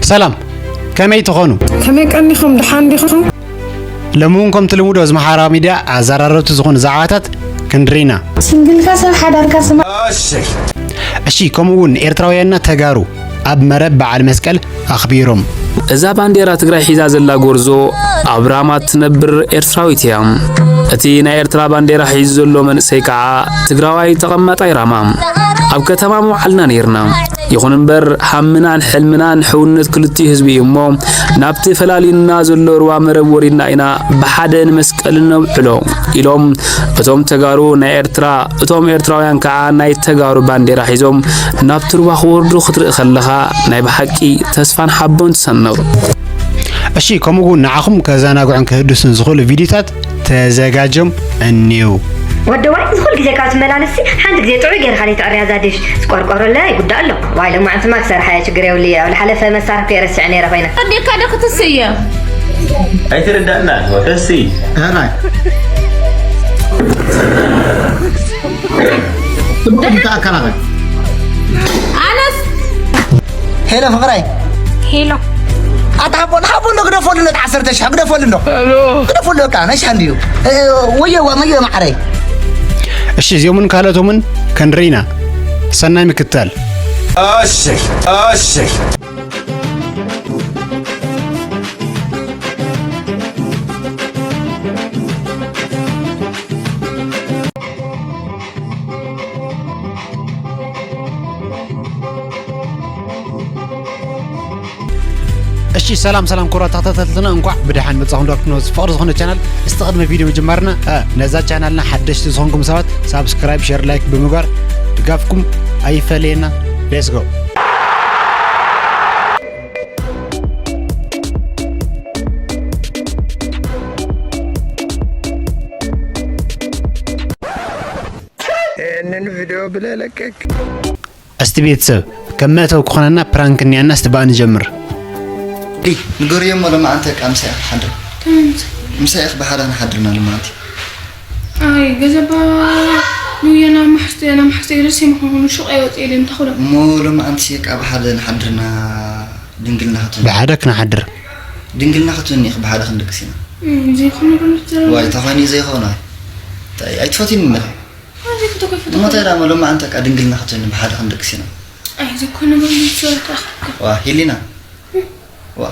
ሰላም፣ ከመይ ትኾኑ? ከመይ ቀኒኹም? ደሓን ዲኹም? ሎሚ እውን ከምቲ ልሙድ ኣብዚ ማሕበራዊ ሚድያ ኣዘራረብቲ ዝኾኑ ዛዕባታት ክንርኢ ኢና። ሲንግልካ ሰብ ሓዳርካ ስማ። እሺ፣ ከምኡ እውን ኤርትራውያንና ተጋሩ ኣብ መረብ በዓል መስቀል ኣኽቢሮም። እዛ ባንዴራ ትግራይ ሒዛ ዘላ ጎርዞ ኣብ ራማ ትነብር ኤርትራዊት እያ። እቲ ናይ ኤርትራ ባንዴራ ሒዙ ዘሎ መንእሰይ ከዓ ትግራዋይ ተቐማጣይ ራማ። ኣብ ከተማ ምውዓልና ነይርና። ይኹን እምበር፣ ሃምናን ሕልምናን ሕውነት ክልቲኡ ህዝቢ እዩ እሞ፣ ናብቲ ፈላልዩና ዘሎ ሩባ መረብ ወሪድና ኢና ብሓደ ንመስቀል ነብዕሎ ኢሎም እቶም ተጋሩ ናይ ኤርትራ፣ እቶም ኤርትራውያን ከዓ ናይ ተጋሩ ባንዴራ ሒዞም ናብቲ ሩባ ክወርዱ ክትርኢ ከለኻ ናይ ብሓቂ ተስፋን ሓቦን ትሰንቕ። እሺ፣ ከምኡ እውን ንዓኹም ከዘናግዑን ከህድሱን ዝኽእሉ ቪድዮታት ተዘጋጆም እኒው። ወደዋይ፣ እዚ ኩሉ ግዜ ካብ ትመላለስሲ ሓንቲ ግዜ ጥዑይ ጌርካ ዘይትዕርያ እዛ ዲሽ። ዝቆርቆረለ ይጉዳእ ኣሎ። ዋይ፣ ሎማዓንትማ ክሰርሓ እየ፣ ችግር የብሉ እየ። ኣብ ዝሓለፈ መሳርሕቲ እየ ረሲዐ ነይረ ኮይነ። ኣዴካ ዶ ክትስየ? ኣይትርዳእና፣ ወደሲ። ሕራይ። ጽቡቕ እንተ ኣከራኸር። ኣነስ ሄሎ ፍቕረይ። ሄሎ። ኣታ ሓቦ፣ ሓቦ እንዶ ግደፈሉ እንዶ፣ ዓሰርተ ሺሕ ግደፈሉ እንዶ። ሄሎ። ግደፈሉ በቃ፣ ናይ ሻሂ እንድዩ። እ፣ ወዮ፣ ወዮ ማዕረይ። እሺ፣ እዚኦምን ካልኦቶምን ክንርኢ ኢና። ሰናይ ምክትታል። እሺ፣ እሺ። እሺ፣ ሰላም ሰላም ክቡራት ተኸታተልትና፣ እንኳዕ ብደሓን መጻኹም። ዳርክ ኖዝ ፍቕሪ ዝኾነ ቻናል፣ እስቲ ቅድሚ ቪድዮ ምጅማርና፣ እ፣ ነዛ ቻናልና ሓደሽቲ ዝኾንኩም ሰባት ሳብስክራይብ፣ ሼር፣ ላይክ ብምግባር ድጋፍኩም ኣይፈለየና። ሌትስ ጎ። ይህንን ቪድዮ ብለለቀቅ። እስቲ ቤተሰብ፣ ከም መእተዊ ክኾነና ፕራንክ እኒኣና፣ እስቲ ብኣ ንጀምር። ዲ፣ ንገርዮ እሞ ሎማዓንቲ በቃ ምሳይ ኢኻ ትሓድር። ከመይ ምሳይ? ምሳይ ኢኻ ብሓዳ ንሓድርና ሎማዓንቲ። ኣይ፣ ገዛ ባ፣ ንውየ ናብ ማሕስተ፣ ናብ ማሕስተ ገለ ደስ ኣይምኾንኩን፣ ሹቕ ኣይወፅእ ኢለ፣ እንታይ ኩሎ? እሞ ሎማዓንቲ በቃ ብሓደ ንሓድርና ድንግልና ክትህሉ። ብሓደ ክንሓድር። ድንግልና ክትህሉ ኢኻ ብሓደ ክንድቅስ ኢና። እም፣ ዘይኮነ ነገር ትዛረብ። ዋይ፣ ተኾይኑ ዘይኮነ። እንታይ፣ ኣይትፈትዩኒ ኢኻ? ኣዚ ክቶ ከይፈቶ እሞ እንታይ ደኣ ሎማዓንቲ በቃ ድንግልና ክትህሉ ብሓደ ክንድቅስ ኢና። ኣይ፣ ዘይኮነ ነገር ትዛረብ ተኣኽልካ። ዋ፣ ሂሊና። ዋ።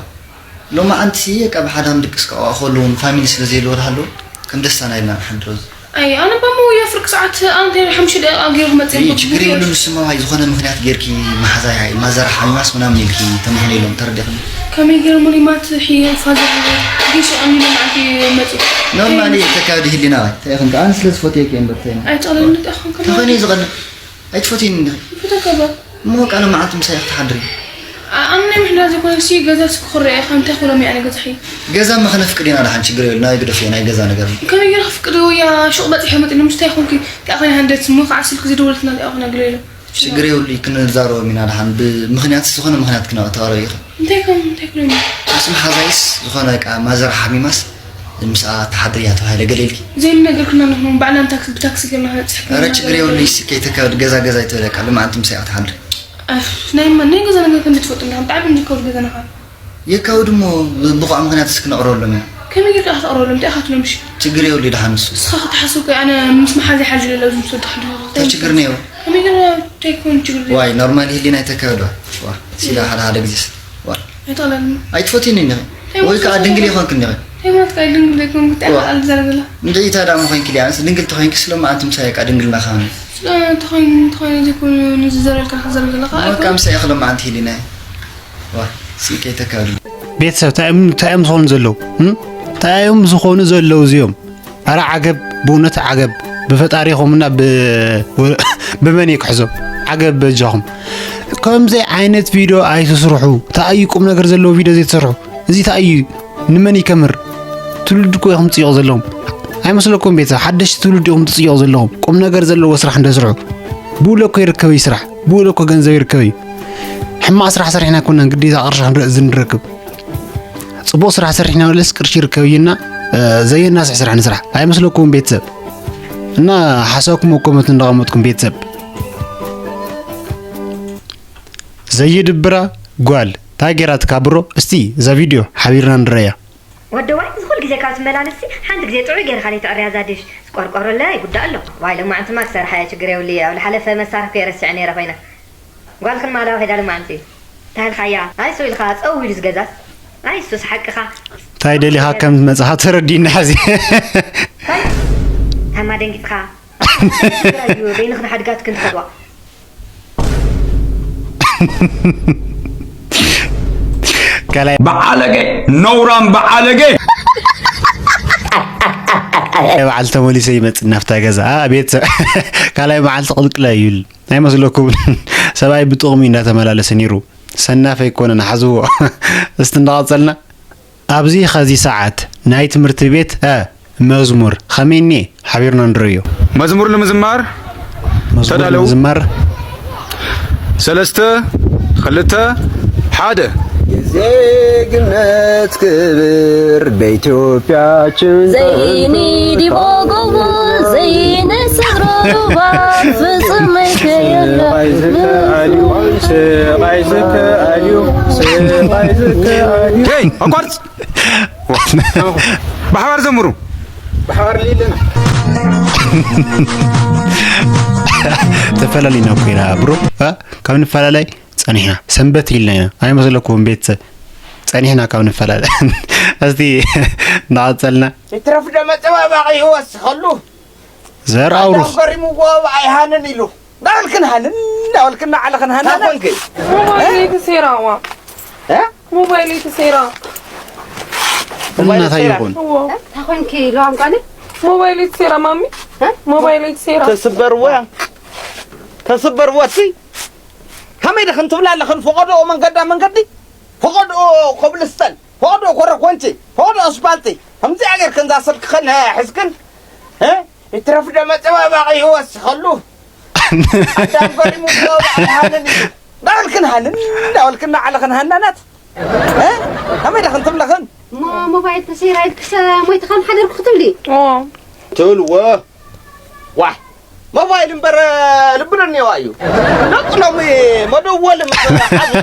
ሎማዓንቲሲ በቃ ብሓደ ክንድቅስ ከኣ ከለዉ ፋሚሊ ስለ ዘይህልዎ ዝሃለዉ ከም ደስታና ኢልና ንሓድሮ። ኣይ፣ ኣነ ባሞ ወያ ፍርቂ ሰዓት ኣንተ ሓሙሽተ ደቂቃ ገይሩ ክመጽእ እይ፣ ይኽእል ችግር እዩ። የብሉን። ንስማ ዋይ ዝኾነ ምኽንያት ጌርኪ መሓዛይ ሃይ ማዘር ሓሚማስ ምናምን ኢልኪ ተምኽኒ ኢሎም ተረዲኽኒ። ከመይ ገይሮም ሪማት ሒ ፋዘር ጌሽ ኣሚኖም ዓዲ መጹ። ኖርማሊ ተካዲ ህሊና ዋይ። እንታይ ይኽን ከኣ ኣነ ስለ ዝፈትየኪ እየ እምበር እንታይ ነው? ኣይትቐለኒ እንታይ ይኽን ከመይ? ተኾይኑ እዩ ዝቐልል። ኣይትፈትይኒ እንዲኺ? ይፈተካ እባ። እሞ በቃ ሎማዓንቲ ምሳይ ክትሓድሪ? ኣ-፣ ኣነ ምሕዳር ዘይኮነሲ ገዛስ ክኽረየ ኢኻ፣ እንታይ ክብሎም እየ ኣነ ገዛኺ? ገዛ እማ ከነፍቅድ ኢና ደሓን፣ ችግር የብሉ። ናይ ግደፍዮ ናይ ገዛ ነገር። ከመይ ገይረ ክፍቅድ? ወያ ሹቕ በጺሐ መጺእ፣ ንምስታይ ኮንኪ? እንታይ ኮነ ሃንደት እሞ ከዓ ስልኪ ዝደወለትና እንታይ ኮነ ግለ ኢለ። ችግር የብሉ፣ ክንዛረቦም ኢና ደሓን። ብምኽንያት ዝኾነ ምኽንያት ክነተቓረብ ኢኻ። እንታይ ከም፣ እንታይ ክብሎም እየ? ምስ መሓዛይስ ዝኾነ በቃ ማዘር ሓሚማስ ምስኣ ተሓድርያ ተባሂለ ገለ ኢልኪ? ዘይምነገርክና ንሕና ባዕልና ታክሲ፣ ብታክሲ ጌርና ክንበጽሕ ኧረ ችግር የብሉ፣ እስኪ ከይተካብድ ገዛ ገዛ ይትበለካ፣ ሎማዓንቲ ምሳይ ክትሓድሪ። ኣፍ፣ ናይ መን፣ ናይ ገዛ ነገር ከም ትፈልጡ እንዲኹም፣ ብጣዕሚ እንዲከብድ ገዛና ኸዓ። የካብድ እሞ ብቑዕ ምኽንያት እስኪ ነቕርበሎም ኢና። ከመይ ጌርካ ከተቕርበሎም? እንታይ ኢኻ ትብሎም እሺ? ችግር የብሉ፣ ይድሓን ንሱ። ንስኻ ክትሓስብ እኮ ኣነ ምስ መሓዘይ ሓልዩ ለለብዙ ምስ ወዲ ሓልዩ እንታይ ችግር ነይሩ? ከመይ ጌርና እንታይ ክኸውን ችግር ዘይብሉ? ዋይ፣ ኖርማል ህሊና ኣይተካብድ ዋ። ዋ፣ ሲላ ሓደ ሓደ ግዜስ። ዋ። ኣይተቕለልና። ኣይትፈትይኒ እንዲኺ? እንታይ ወይ ማለት ከዓ ነው? ድንግል ይኾንክ እንዲኺ? እንታይ ማለት ከዓ ድንግል ዘይኮንኩ? እንታይ ዋ። ኣል ዘረገላ? እንድዒ እንታይ ደኣ ምኾንኪ ድያ? ኣንስ ድንግል ተኾይንኪ ስለ መዓንቲ ምሳይ እቃ ድንግልና ኻኒ። ስለ ተኾይኑ፣ ተኾይኑ ዘይኮኑ ንዝዘረልካ ክዘረገላ ከዓ እሞ እቃ ኣይኮነን። ምሳይ እኽሎም መዓንቲ ሂሊና። ዋ፣ ስኢከ ይተካሉ። ቤተሰብ፣ እንታይ እዮም፣ እንታይ እዮም ዝኾኑ ዘለዉ? እም? እንታይ እዮም ዝኾኑ ዘለዉ እዚኦም? ኣረ ዓገብ፣ ብእውነት ዓገብ። ብፈጣሪ ይኹምና ብ-፣ ብመን እዩ ክሕዞ? ዓገብ በጃኹም። ከምዚ ዓይነት ቪድዮ ኣይትስርሑ። እንታይ እዩ ቁም ነገር ዘለዎ ቪድዮ ዘይትሰርሑ? እዚ እንታይ እዩ? ንመን ይከምር? ትውልዲ እኮ ኢኹም ትጽይቑ ዘለኹም። ኣይመስለኩም ቤተሰብ? ሓደሽቲ ትውልዲ ኢኹም ትጽይቑ ዘለኹም። ቁም ነገር ዘለዎ ስራሕ እንደስርሑ። ብውሎ እኮ ይርከብ እዩ ስራሕ። ብውሎ እኮ ገንዘብ ይርከብ እዩ። ሕማቕ ስራሕ ሰሪሕና ኣይኮናን ግዴታ ቅርሺ ክንረ-፣ ዝንረክብ። ጽቡቕ ስራሕ ሰሪሕና መለስ ቅርሺ ይርከብ እዩና፣ እ፣ ዘየናስሕ ስራሕ ንስራሕ። ኣይመስለኩም ቤተሰብ? እና ሓሳብኩም ኣብ ኮመንት እንዳቐመጥኩም ቤተሰብ። ዘይድብራ ጓል። እንታይ ጌራትካ ብሮ? እስቲ እዛ ቪድዮ ሓቢርና ንረያ። ወደዋይ፣ እዚ ኩሉ ግዜ ካብ ትመላለስሲ ሓንቲ ግዜ ጥዑይ ጌርካ ዘይተዕርያ እዛ ድሽ። ዝቆርቆረለ ይጉዳእ ኣሎ። ዋይ፣ ሎማዓንትማ ክሰርሓ እየ፣ ችግር የብሉ እየ። ኣብ ዝሓለፈ መሳርሕኩ እየ ረሲዐ ነይረ ኮይነ። ጓልክን ማላዊ ከይዳ ሎማዓንቲ። እንታይ ኢልካያ? ኣይ፣ እሱ ኢልካ ጸው ኢሉ ዝገዛስ። ኣይ፣ እሱስ ሓቅኻ። እንታይ ደሊኻ ከም ዝመጽኻ ተረዲእና ሕዚ። ታማ ደንጊጽኻ። በይንኽን ሓድጋትክን ትኸድዋ። ካልኣይ በዓለገ ነውራም በዓለገ በዓል ተመሊሰ ይመጽእ ናብታ ገዛ ቤተሰብ ካልኣይ መዓልቲ ቅልቅለ ይብል ኣይመስለኩም ሰብኣይ ብጥቕሚ እንዳተመላለሰ ነይሩ ሰናፍ ኣይኮነን ሓዝዎ እስቲ እንዳቐጸልና ኣብዚ ኸዚ ሰዓት ናይ ትምህርቲ ቤት እ መዝሙር ኸመይ እኒኤ ሓቢርና ንርእዮ። መዝሙር ንምዝማር መዝሙር ተዳለዉ። ንምዝማር ሰለስተ ኽልተ ሓደ የዜግነት ክብር በኢትዮጵያችን ዘይንዲቦ ጎቦ ዘይንሰግሮ ሩባ ፍጹም ከየለ ስቓይ ዝተኣልዩ ስቓይ ዝተኣልዩ ስቓይ ዝተኣልዩ ሄይ ኣቋርጽ ብሓባር ዘምሩ ብሓባር ሊልና ተፈላለና እኮ ኢና ብሮ እ? ካብ ንፈላለይ ጸኒሕና ሰንበት ኢልና ኢና ኣይመስለኩም ቤተሰብ ጸኒሕና ካብ ንፈላለ እስቲ እናቐጸልና ይትረፍ ዶ መጸባባቒ ይወስኸሉ ዘር ኣውሩኽ ኣዳም ገሪምዎ ኣይሃንን ኢሉ ናበልክን ሃንን ናበልክን ናዓለኽን ሃናና ታኾንክ ሞባይለይ ተሰይራ እዋ እ? ሞባይለይ ተሰይራ እናታይ ይኾን እዎ ታኾንኪ ኢሉ ኣንቋኒ ሞባይለይ ተሰይራ ማሚ ሞባይለይ ተሰይራ ተስበርዎ ተስበርዎ እቲ ከመይ ደኽን ትብላ ኣለኽን ፈቐዶ መንገዳ መንገዲ ፈቐዶ ኮብልስተን ፈቐዶ ኮረኮንቺ ፈቐዶ ኣስፓልቲ ከምዚኣ ጌርክን እዛ ስልክኽን ሕዝክን ይትረፍ ዶ መፀባባቒ ይወስኸሉ ኣዳም ገሪሙ ባዕሊ ሃንን እዩ ናበልክን ሃንን ናበልክን ናዓለኽን ሃናናት ከመይ ደኽን ትብለኽን እሞ ሞባይል ተሰይራ ኢልክሰ ሞይትኻ ምሓደርኩ ክትብሊ ትብልዎ ዋይ ሞባይል እምበር ልብና እኒዋ እዩ ደቂ ሎሚ መደወሊ ምስ ሓዙ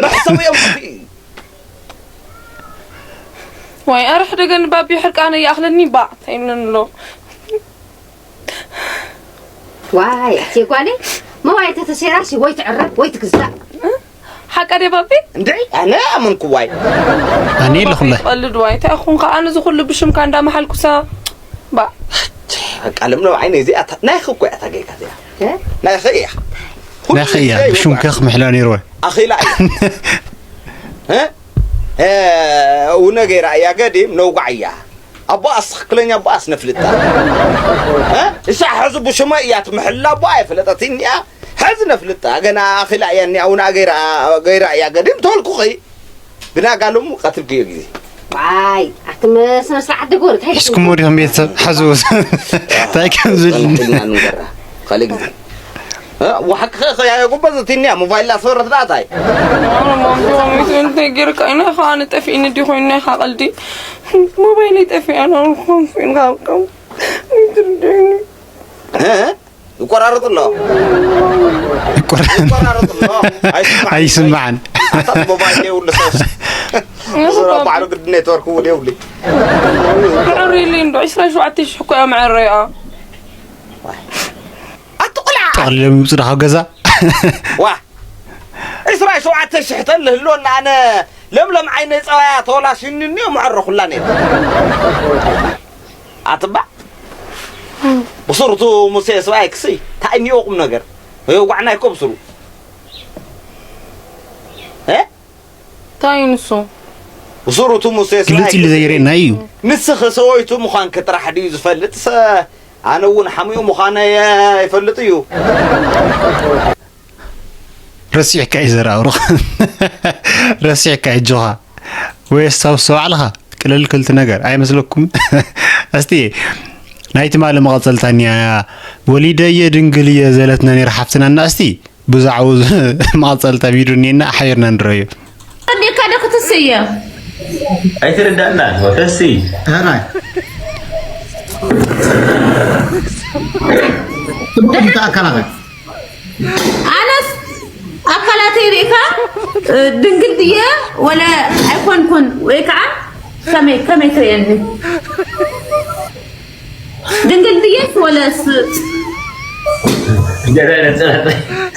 መሕሰቡ እዮም ክፍኢ እዩ ዋይ ኣረ ሕደገኒ ባቢ ሕርቃነ ይኣኽለኒ ባዕ እንታይ ይብለኒ ኣሎ ዋይ ኣቲ ጓለይ ሞባይል ተተሰይራሲ ወይ ትዕረብ ወይ ትግዛእ ሓቃ ድያ ባቢ እንድዒ ኣነ ኣመንኩዋይ ኣነ ኣለኹለ ትቐልድ ዋይ እንታይ ኹን ከዓ ነዚ ኩሉ ብሽምካ እንዳመሓልኩሳ ባዕ ቃልም ነው ዓይነ እዚኣ ናይኺ እኮ እያ ታጌጋ እዚኣ ናይኺ እያ ናይኺ እያ ብሽምከ ክምሕላ ነይርወ ኣኺላ እያ እውነ ገይራ እያ ገዲም ነውጓዕ እያ ኣቦኣስ ትኽክለኛ ኣቦኣስ ነፍልጣ እሻ ሕዚ ብሽመ እያ ትምሕላ ኣቦ ኣይፈለጠት እኒኣ ሕዚ ነፍልጣ ገና ኣኺላ እያ እኒኣ ውና ገይራ ገይራ እያ ገዲም ተወልኩኺ ግና ጋሎም ቀትልክዮ ግዜ ዋይ ኣቲ መስመር ስርዓት ደጎር እንታይ ሒዝኩም ወዲኹም ቤተሰብ ሓዝዎ እንታይ ከም ዝብል ንገራ ካልእ ግዜ ወሓቂ ኸ ኸያ የጉበዝ እቲ እኒኣ ሞባይል ላሰረት ዳታይ እንታይ ጌርካ ኢና ኸዓ ንጠፊእኒ ዲ ኮይና ኢኻ ቀልዲ ሞባይለይ ጠፊኣ ናብልኩም ኮይንካ ኣብቀው ይትርድእኒ ይቆራረጥ ኣሎ ይቆራረጥ ኣይስማዕን ኣታት ሞባይል የብሉ ሰውስ ባዕሉ ግዲ ኔትወርክ እውን የብሉ ምዕሪ ኢሉ እንዶ ዕስራ ሸውዓተ ሽሕ እኮ እያ ምዕረይኣ ኣቲ ቆልዓ ጠቕሊሎም ይውፅኡ ዶ ካብ ገዛ ዋ ዕስራ ሸውዓተ ሽሕ ተልህልወና ኣነ ለምለም ዓይነ ፀባያ ተወላሽኒ እኒኦ ምዕረኹላ ነይሩ ኣትባ ብሱር እቱ ሙሴ ስብኣይ ክስይ እንታይ እኒኦ ቁም ነገር የውጓዕና ይኮ ብሱሩ እንታይ ንሱ ብሱር እቱ ሙሴ ስብኣይ ግልፅ ኢሉ ዘይርእየና እዩ ንስኺ ሰወይቱ ምዃንኪ ጥራሕ ድዩ ዝፈልጥ ኣነ እውን ሓሚኡ ምዃነ ይፈልጥ እዩ ረሲዕካ እዩ ዘራብሩኽ ረሲዕካ እጆኻ ወይ ኣስታውሶ ባዕልኻ ቅልል ክልቲ ነገር ኣይመስለኩም እስቲ ናይ ትማሊ መቐፀልታ እኒያ ወሊደ እየ ድንግል እየ ዘለትና ነይራ ሓፍትና እና እስቲ ብዛዕባኡ መቐፀልታ ቪድዮ እኒና ሓቢርና ንረዮ ኣዴካ ዶ ክትስየ ኣይትርዳእና ወተሲ ራይ ትብቁ እንተ ኣካላኸ ኣነስ ኣካላተይ ርኢኻ ድንግል ድየ ወለ ኣይኮንኩን ወይ ከዓ ከመይ ከመይ ትርእየኒ? ድንግል ድየስ ወለስ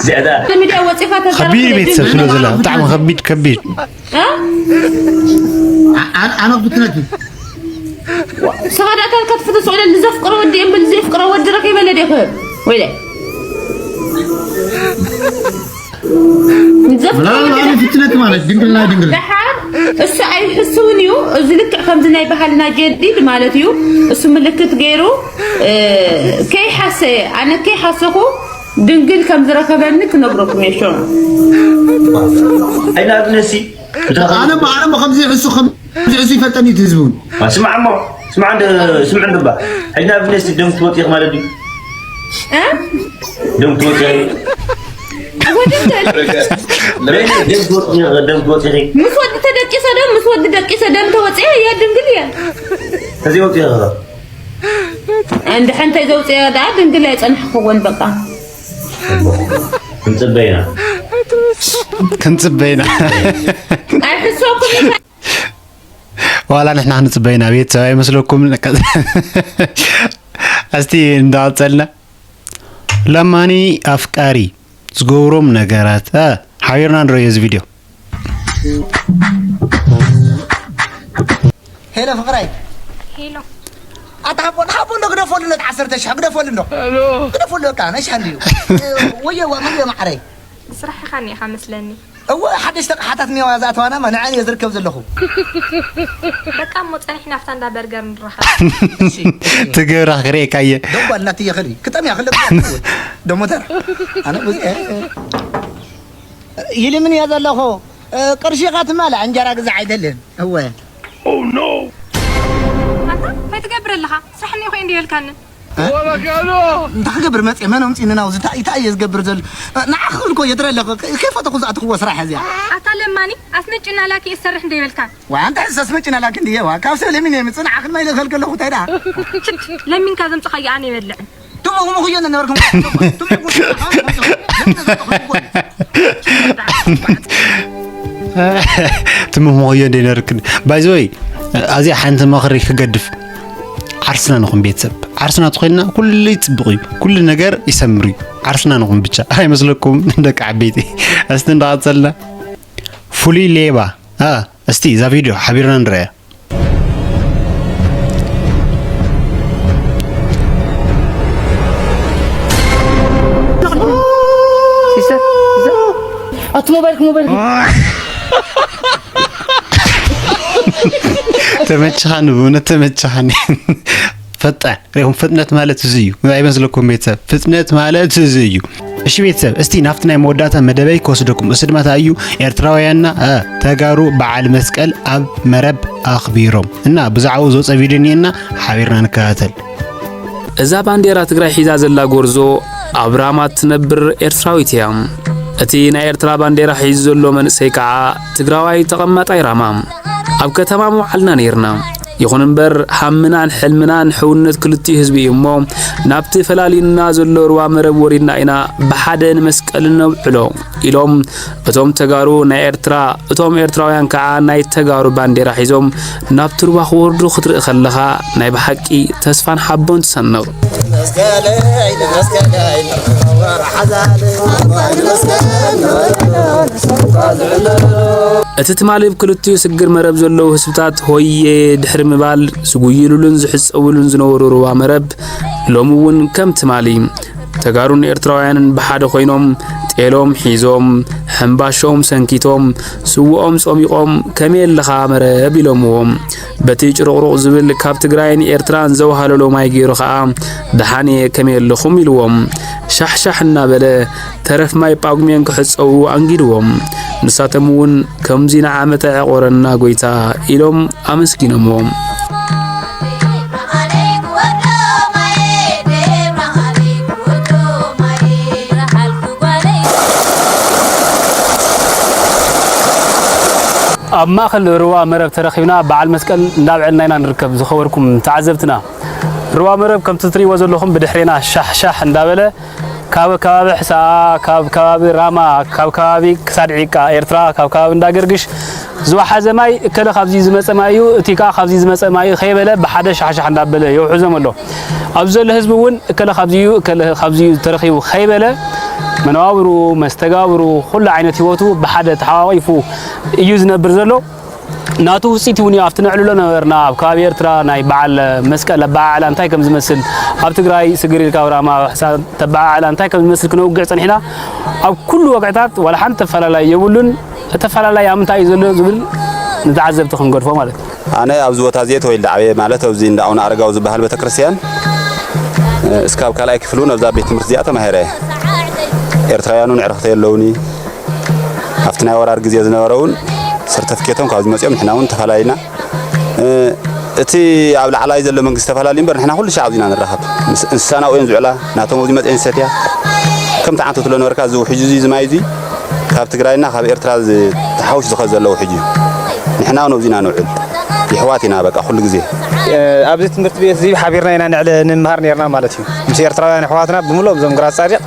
ዝያዳ ሚዲያ ወፂኻ ተዛረብ ከቢድ ቤተሰብ ስለ ዘላ ብጣዕሚ ከቢድ ከቢድ ኣነ ክትነቲ ሰባዳታል ከትፍትስ ወለ ንዘፍቅሮ ወዲ እምብል ዘፍቅሮ ወዲ ረኺበለ ደ ይኽእል ወይለ ፍትነት ማለት ድንግልና ድንግል ደሓር እሱ ኣይሕስውን እዩ። እዚ ልክዕ ከምዚ ናይ ባህልና ጀዲድ ማለት እዩ። እሱ ምልክት ገይሩ ከይሓሰየ ኣነ ከይሓሰኹ ድንግል ከም ዝረኸበኒ ክነግረኩም እየ። ሾ ኣይናብነሲ ኣነ ኣነ ከምዚ ይሕሱ ከም እዚ ይፈልጠኒ እቲ ህዝቢ እውን። ስማዕ እሞ ስማዕ እንደ ስምዕ እንደ ባ ሕጅና ብነስ ደም ትወጥ ኢኽ ማለት እዩ። ደም ትወጥ ኢኺ። ደም ትወጥ ኢኺ ደም ትወጥ ኢኺ። ምስ ወዲ ተደቂሰ ደም ምስ ወዲ ደቂሰ ደም ተወፅአ እያ ድንግል እያ። እዚ ወጥ ኢኺ። እንደ ሓንታይ ዘውፅአ ደኣ ድንግል ኣይፀንሕኽዎን በቃ። ክንፅበይና ክንፅበይና ኣይሕሰኩም ዋላ ንሕና ክንፅበይና ቤተሰብ ኣይመስለኩም። እስቲ እንዳቐፀልና ለማኒ ኣፍቃሪ ዝገብሮም ነገራት እ፣ ሓቢርና ንረዮ እዚ ቪድዮ። ሄሎ ፍቅራይ ሄሎ ኣታ ሓቦ ሓቦ እንዶ ግደፈሉ ነት ዓሰርተ ሽሕ ግደፈሉ እንዶ ግደፈሉ በቃ ናይ ሻሂ እንድዩ ወየ ዋ መግቢ ማዕረይ ስራሕ ኢኻ እኒኢኻ መስለኒ እወ ሓደሽቲ ኣቕሓታት እኒዋ ዝኣተዋና ማ ንዐን እየ ዝርከብ ዘለኹ በቃ እሞ ጸኒሕና ኣብታ እንዳ በርገር ንራኸብ ትገብራ ክርእየካ እየ ደሞ ኣልናት እየ ኸዲ ክጠምያ ከለ ደሞ ተራ ኣነ ብዙ ይልምን እየ ዘለኹ ቅርሺኻ ትማልእ እንጀራ ግዛዕ ኣይደልን እወ ኣታ እንታይ ትገብር ኣለኻ ስራሕ እኒኦ ኸይ እንዲበልካኒ እንታይ ክገብር መፅእ መን ኣምፂኒ ናብዚ እንታይ እንታይ እየ ዝገብር ዘሎ ንዓኺ ክብል እኮ የድረ ኣለኹ ከይፈተኹ ዝኣተኽዎ ስራሕ እዚኣ ኣታ ለማኒ ኣስመጭና ላኪ እየ ዝሰርሕ እንዶ ይበልካ ዋ ኣንታ ሕዚ ኣስመጭና ላኪ እንድየ ዋ ካብ ሰብ ለሚነ የምፅእ ንዓኺ ድማ ይልእኸልኪ ኣለኹ እንታይ ደኣ ለሚንካ ዘምፅኻዮ ኣነ ይበልዕን ትምኹምኹ እዮ ነበርኩም ትምኽምኽዮ እንደ ነርክን ባይዘወይ ኣዚኣ ሓንቲ መኽሪ ክገድፍ ዓርስና ንኹን ቤተሰብ ዓርስና ተኾይንና ኩሉ ይፅብቕ እዩ ኩሉ ነገር ይሰምር እዩ ዓርስና ንኹን ብቻ ኣይመስለኩም ደቂ ዓበይቲ እስቲ እንዳቐፀልና ፍሉይ ሌባ እስቲ እዛ ቪድዮ ሓቢርና ንረያ ኣቲ ሞባይልክ ሞባይልክ ተመችኻኒ ብእውነት ተመችኻኒ ፈጣን ሪኹም ፍጥነት ማለት እዚ እዩ ኣይመስለኩም ቤተሰብ ፍጥነት ማለት እዚ እዩ እሺ ቤተሰብ እስቲ ናብቲ ናይ መወዳእታ መደበይ ክወስደኩም እሱ ድማ እንታይ እዩ ኤርትራውያንና ተጋሩ በዓል መስቀል ኣብ መረብ ኣኽቢሮም እና ብዛዕባኡ ዝወፀ ቪድዮ እኒኤና ሓቢርና ንከታተል እዛ ባንዴራ ትግራይ ሒዛ ዘላ ጎርዞ ኣብ ራማ ትነብር ኤርትራዊት እያ። እቲ ናይ ኤርትራ ባንዴራ ሒዙ ዘሎ መንእሰይ ከዓ ትግራዋይ ተቐማጣይ ራማ። ኣብ ከተማ ምውዓልና ነይርና። ይኹን እምበር ሃምናን ሕልምናን ሕውነት ክልቲኡ ህዝቢ እዩ እሞ ናብቲ ፈላልዩና ዘሎ ሩባ መረብ ወሪድና ኢና ብሓደ ንመስቀል ነብዕሎ ኢሎም እቶም ተጋሩ ናይ ኤርትራ እቶም ኤርትራውያን ከዓ ናይ ተጋሩ ባንዴራ ሒዞም ናብቲ ሩባ ክወርዱ ክትርኢ ከለኻ ናይ ብሓቂ ተስፋን ሓቦን ትሰንቕ። እቲ ትማሊ ብክልቲኡ ስግር መረብ ዘለዉ ህዝብታት ሆየ ድሕሪ ምባል ዝጉይሉሉን ዝሕጸውሉን ዝነበሩ ሩባ መረብ ሎሚ እውን ከም ትማሊ ተጋሩን ኤርትራውያንን ብሓደ ኮይኖም ጤሎም ሒዞም፣ ሕምባሾም ሰንኪቶም፣ ስውኦም ጾሚቖም ከመይ ኣለኻ መረብ ኢሎምዎ። በቲ ጭሩቕሩቕ ዝብል ካብ ትግራይን ኤርትራን ዘውሃለሎ ማይ ገይሩ ኸኣ ደሓን እየ ከመይ ኣለኹም ኢልዎም። ሻሕሻሕ እናበለ ተረፍ ማይ ጳጉሜን ክሕጸዉ ኣንጊድዎም። ንሳቶም እውን ከምዚ ንዓመታ የዕቖረና ጎይታ ኢሎም ኣመስጊኖምዎ። ኣብ ማእኸል ሩባ መረብ ተረኺብና በዓል መስቀል እንዳብዐልና ኢና ንርከብ። ዝኸበርኩም ተዓዘብትና ሩባ መረብ ከምቲ ትሪእዎ ዘለኹም ብድሕሬና ሻሕ ሻሕ እንዳበለ ካብ ከባቢ ሕሳኣ፣ ካብ ከባቢ ራማ፣ ካብ ከባቢ ክሳድ ዒቃ ኤርትራ፣ ካብ ከባቢ እንዳገርግሽ ዝወሓዘ ማይ እከለ ካብዚ ዝመጸ ማይ እዩ፣ እቲ ከኣ ካብዚ ዝመጸ ማይ እዩ ከይበለ ብሓደ ሻሕሻሕ እንዳበለ የውሕዞም ኣሎ። ኣብዚ ዘሎ ህዝቢ እውን እከለ ካብዚ እዩ፣ እከለ ካብዚ እዩ ተረኺቡ ከይበለ መነባብርኡ፣ መስተጋብርኡ፣ ኩሉ ዓይነት ህይወቱ ብሓደ ተሓቋቒፉ እዩ ዝነብር ዘሎ። ናቱ ውፅኢት እውን እዩ። ኣብቲ ነዕልሎ ነበርና ኣብ ከባቢ ኤርትራ ናይ በዓል መስቀል ኣበዓዕላ እንታይ ከም ዝመስል፣ ኣብ ትግራይ ስግር ኢልካ ኣብ ራማ ሕሳ ተበዓዕላ እንታይ ከም ዝመስል ክነውግዕ ጸኒሕና። ኣብ ኩሉ ወግዕታት ዋላ ሓንቲ ተፈላላይ የብሉን። እቲ ተፈላላይ ኣብ ምንታይ እዩ ዘሎ ዝብል ንተዓዘብቲ ክንገድፎ ማለት እዩ። ኣነ ኣብዚ ቦታ እዚ ተወልደ ዓብየ ማለት ኣብዚ እንዳ ኣቡነ ኣረጋዊ ዝበሃል ቤተክርስትያን እስካብ ካልኣይ ክፍል እውን ኣብዛ ቤት ትምህርቲ እዚኣ ተማሂረ እየ። ኤርትራውያን እውን ዕርኽተይ ኣለውኒ። ኣብቲ ናይ ወራር ግዜ ዝነበረ እውን ሰርተፍኬቶም ካብዚ መፂኦም ንሕና እውን ተፈላለና። እ፣ እቲ ኣብ ላዕላይ ዘሎ መንግስቲ ተፈላለዩ እምበር ንሕና ኩሉ ሻዕ ኣብዚ ኢና ንራኸብ። ምስ እንስሳና ኣብኡ እየን ዝውዕላ፣ ናቶም ኣብዚ መፂአን ዝሰትያ። ከምቲ ዓንተትሎ ነበርካ እዚ ውሕጅ እዚ፣ እዚ ማይ እዚ ካብ ትግራይና ካብ ኤርትራ ዝ-፣ ተሓውሽ ዝኸድ ዘሎ ውሕጅ እዩ። ንሕና እውን ኣብዚ ኢና ንውዕል። የሕዋት ኢና በቃ ኩሉ ግዜ። እ፣ ኣብዚ ትምህርቲ ቤት እዚ ሓቢርና ኢና ንዕለ-፣ ንምሃር ነርና ማለት እዩ። ምስ ኤርትራውያን ኣሕዋትና ብምሉኦም እዞም ግራት ጻዲቕ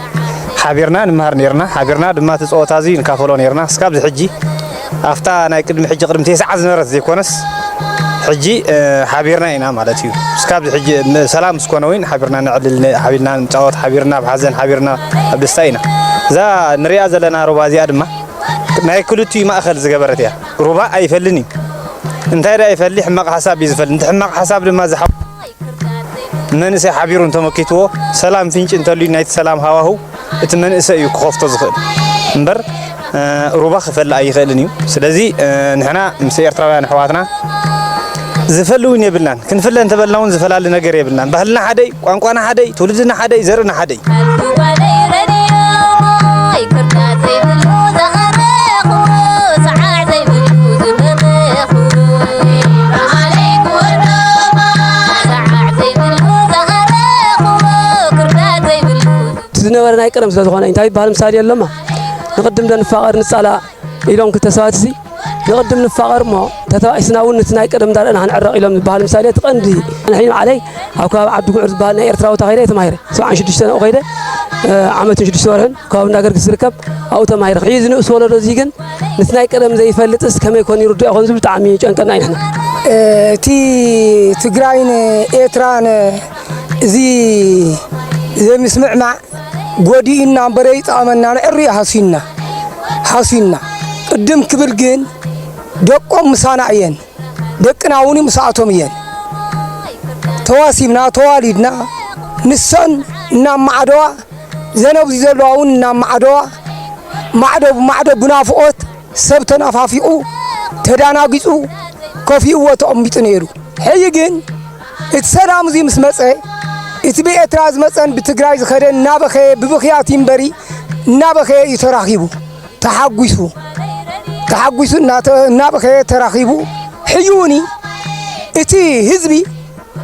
ሓቢርና ንምሃር ነርና። ሓቢርና ድማ እቲ ጸወታ እዚ ንካፈሎ ነርና። እስካብ እዚ ሕጂ ኣብታ ናይ ቅድሚ ሕጂ ቅድሚ ተስዓ ዝነበረት ዘይኮነስ፣ ሕጂ፣ እ፣ ሓቢርና ኢና ማለት እዩ። እስካብ እዚ ሕጂ ም-፣ ሰላም እስኮነ እውን ሓቢርና ነዕልል፣ ነ-፣ ሓቢርና ንጻወት፣ ሓቢርና ኣብ ሓዘን፣ ሓቢርና ኣብ ደስታ ኢና። እዛ ንሪኣ ዘለና ሩባ እዚኣ ድማ ናይ ክልቲኡ ማእከል ዝገበረት እያ። ሩባ ኣይፈልን እዩ። እንታይ ደኣ ይፈሊ? ሕማቕ ሓሳብ እዩ ዝፈሊ። ነቲ ሕማቕ ሓሳብ ድማ ዝሓ-፣ መንእሰይ ሓቢሩ እንተመኪትዎ፣ ሰላም ፍንጭ እንተልዩ ናይቲ ሰላም ሃዋህው እቲ መንእሰይ እዩ ክኸፍቶ ዝኽእል እምበር፣ እ፣ ሩባ ክፈሊ ኣይኽእልን እዩ። ስለዚ፣ እ፣ ንሕና ምስ ኤርትራውያን ኣሕዋትና ዝፈሊ እውን የብልናን። ክንፍለ እንተበልና እውን ዝፈላሊ ነገር የብልናን። ባህልና ሓደይ፣ ቋንቋና ሓደይ፣ ትውልድና ሓደይ፣ ዘርእና ሓደይ። እቲ ዝነበረ ናይ ቀደም ስለ ዝኾነ እንታይ ይበሃል ምሳሌ የሎማ ንቕድም ዶ ንፋቐር ንጻላእ ኢሎም ክልተ ሰባት እዚ ንቕድም ንፋቐር እሞ ተተባኢስና እውን ነቲ ናይ ቀደም እንዳረኣና ክንዕረቕ ኢሎም ዝበሃል ምሳሌ እቲ ቀንዲ። ንሕና ባዕለይ ኣብ ከባቢ ዓዲ ጉዕር ዝበሃል ናይ ኤርትራ ቦታ ከይደ እየ ተማሂረ። ሰብዓን ሽዱሽተን ኣብኡ ከይደ፣ እ፣ ዓመትን ሽዱሽተ ወርሕን ከባቢ እንዳገርግስ ዝርከብ ኣብኡ ተማሂረ። ሕዚ ንእስ ወለዶ እዚ ግን ነቲ ናይ ቀደም ዘይፈልጥስ ከመይ ኮን ይርድኦ ይኾን ዝብል ብጣዕሚ ይጨንቀና እዩ ንሕና። እ፣ እቲ ትግራይን ኤርትራን እዚ ዘይምስምዕማዕ ጎዲኡና እምበር ይጠቐመና ንዕሪ ሃሲና፣ ሃሲና። ቅድም ክብል ግን ደቆም ምሳና እየን፣ ደቅና እውን ምስኣቶም እየን። ተዋሲብና፣ ተዋሊድና፣ ንሰን እናማዕደዋ፣ ዘን ኣብዚ ዘለዋ እውን እናማዕደዋ፣ ማዕዶ ብማዕዶ ብናፍቖት ሰብ ተናፋፊቑ፣ ተዳናጊጹ፣ ከፊእዎ ተቐሚጡ ነይሩ። ሕጂ ግን እቲ ሰላም እዚ ምስ መጸ፣ እቲ ብኤርትራ ዝመጸን ብትግራይ ዝኸደን እናበኸየ፣ ብብኽያት እምበሪ እናበኸየ እዩ ተራኺቡ። ተሓጒሱ፣ ተሓጒሱ እናተ-፣ እናበኸየ ተራኺቡ። ሕጂ እውን እቲ ህዝቢ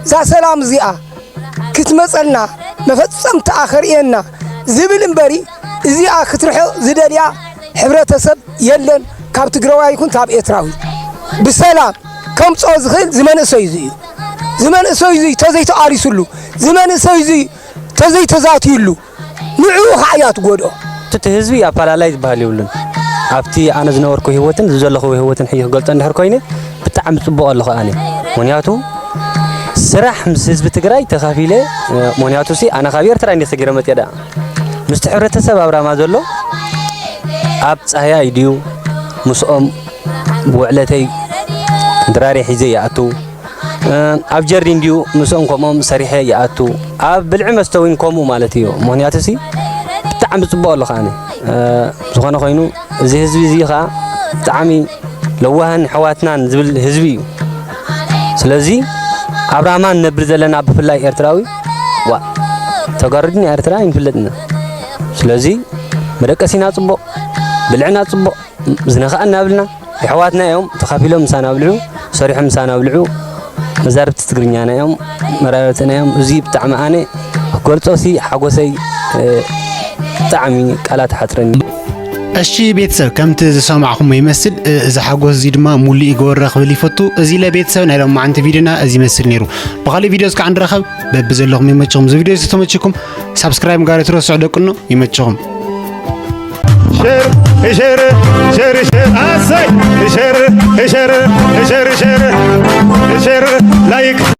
እዛ ሰላም እዚኣ ክትመጸልና መፈጸምታኣ ከርእየና ዝብል እምበሪ፣ እዚኣ ክትርሕቕ ዝደልያ ሕብረተሰብ የለን፣ ካብ ትግራዋይ ይኹን ካብ ኤርትራዊ። ብሰላም ከምጽኦ ዝኽእል ዝመንእሰይ እዚ እዩ። ዝመንእሰይ እዚ ተዘይተቓሊሱሉ፣ ዝመንእሰይ እዚ ተዘይተዛትዩሉ፣ ንዕኡ ኸዓ እያ ትጎድኦ። እቲ ህዝቢ ኣፈላላይ ዝበሃል የብሉን። ኣብቲ ኣነ ዝነበርኩ ህይወትን እዚ ዘለኹ ህይወትን ሕጂ ክገልጾ እንድሕር ኮይነ፣ ብጣዕሚ ጽቡቕ ኣለኹ ኣነ። ምኽንያቱ ስራሕ ምስ ህዝቢ ትግራይ ተኻፊለ፣ ምኽንያቱ ሲ ኣነ ካብ ኤርትራ እንዴ ሰጊረ መጽየ ደኣ። ምስቲ ሕብረተሰብ ኣብ ራማ ዘሎ ኣብ ጻህያይ ድዩ ምስኦም ብውዕለተይ ድራሬ ሒዘ ይኣቱ። እ፣ ኣብ ጀርዲን ድዩ ምስኦም ከምኦም ሰሪሐ ይኣቱ። ኣብ ብልዒ መስተ እውን ከምኡ ማለት እዩ። ምኽንያቱ ሲ ብጣዕሚ ጽቡቕ ኣሎ ከኣኒ። እ፣ ዝኾነ ኮይኑ እዚ ህዝቢ እዚ ኸኣ ብጣዕሚ ለዋህን ኣሕዋትናን ዝብል ህዝቢ እዩ። ስለዚ ኣብ ራማ ንነብር ዘለና ብፍላይ ኤርትራዊ፣ ዋ፣ ተጋሩ ድና ኤርትራ ኣይንፍለጥና። ስለዚ መደቀሲና ጽቡቕ፣ ብልዕና ጽቡቕ፣ ዝነኽኣ እናብልና የሕዋትና እዮም። ተኻፊሎም ምሳና ኣብልዑ፣ ሰሪሖም ምሳና ኣብልዑ። መዛርብቲ ትግርኛና እዮም፣ መራረትና እዮም። እዚ ብጣዕሚ ኣነ ክገልጾሲ ሓጎሰይ፣ እ፣ ብጣዕሚ ቃላት ይሓጽረኒ። እሺ ቤተሰብ፣ ከምቲ ዝሰማዕኹሞ ይመስል፣ እ፣ እዚ ሓጎስ እዚ ድማ ሙሉእ ይገበረ ክብል ይፈቱ። እዚ ለ ቤተሰብ ናይ ሎማዓንቲ ቪድዮና እዚ ይመስል ነይሩ። ብኻሊእ ቪድዮ እስካዕ ንራኸብ፣ በብዘለኹም ይመችኹም። እዚ ቪድዮ እዚ ተመችኩም ሳብስክራይብ ጋር ትረስዑ ደቅኖ ይመችኹም። ሸር ሸር ሸር ሸር ኣሰይ ሸር ሸር ሸር ሸር